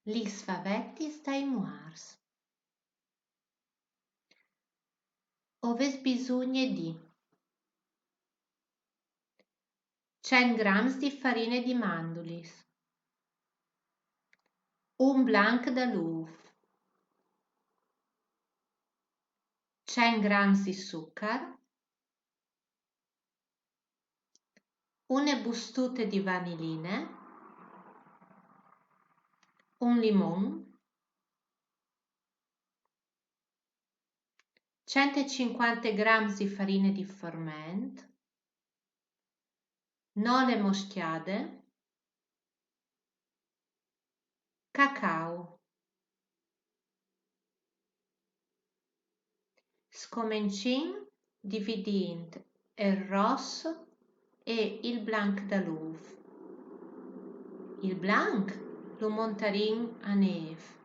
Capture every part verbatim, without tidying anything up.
Lis favetis dai muars. O vês bisugne di cent grams di farine di mandulis, un blanc dal ûf, cent grams di sucar, une bustute di vaniline, un limon, cent e cinquante grams di farine di forment, nole moscjade, cacau. Scomencìn dividint il ros e il blanc dal ûf. Il blanc lu montarìn a nêf,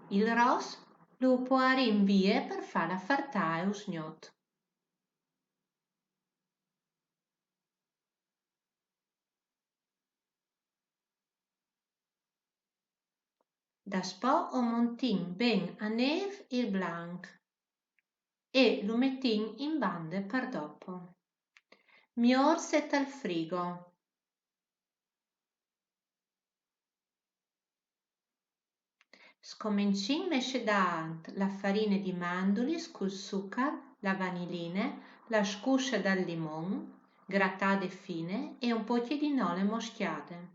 il ros lu puarìn vie par fâ la fartâ usgnot. Daspò o montìn ben a nêf il blanc e lu metìn in bande par dopo. Miôr se tal frigo. Scomencìn mescedant la farine di mandulis cul sucar, la vaniline, la scusse dal limon, gratade fine, e un pocje di nole moscjade.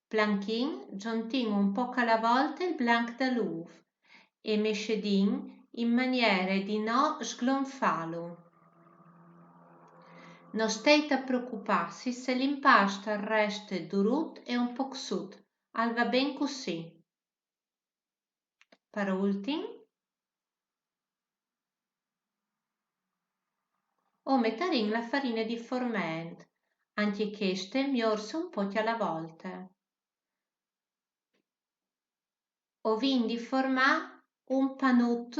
Planchin, zontìn un pôc a la volte il blanc dal ûf e mescedìn in maniere di no sglonfâlu. No steit a preocupâsi se l'impast al reste durut e un pôc sut, al va ben cussì. Par ultin, o metarìn la farine di forment, ancje cheste miôr se un pocje a la volte. O vin di formâ un panut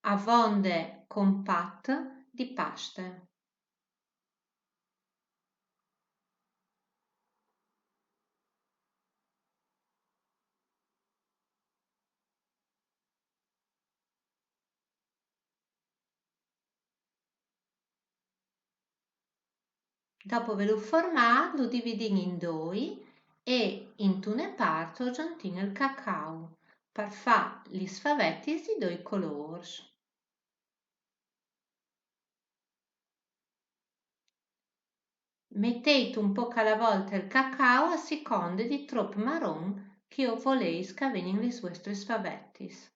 avonde compat di paste. Dopo vêlu formât, lu dividìn in doi e intune part o zontìn il cacau par fâ lis favetis di doi colôrs. Metêt un pôc a la volte il cacau a siconde di trop maron che o volês che a vegnin lis vuestris favetis.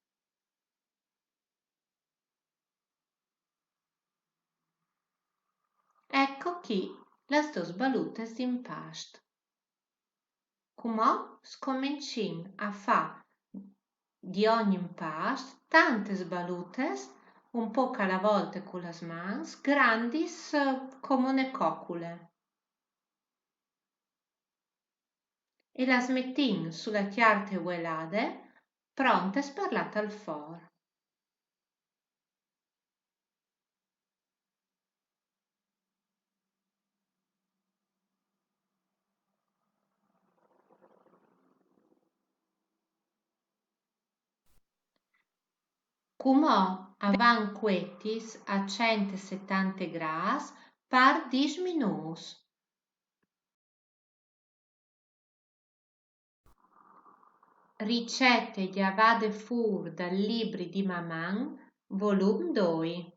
Eco chi las dôs balutes di impast. Cumò scomencìn a fâ di ogni impast tantes balutes, un pôc a la volte cu las mans, grandis, eh, come une cocule. E las metìn su la cjarte vuelade, prontes par lâ tal for. Cumò a van cuetis a cent e setante grâts par dîs minûts. Ricete gjavade fûr dal libri di Maman, volum doi.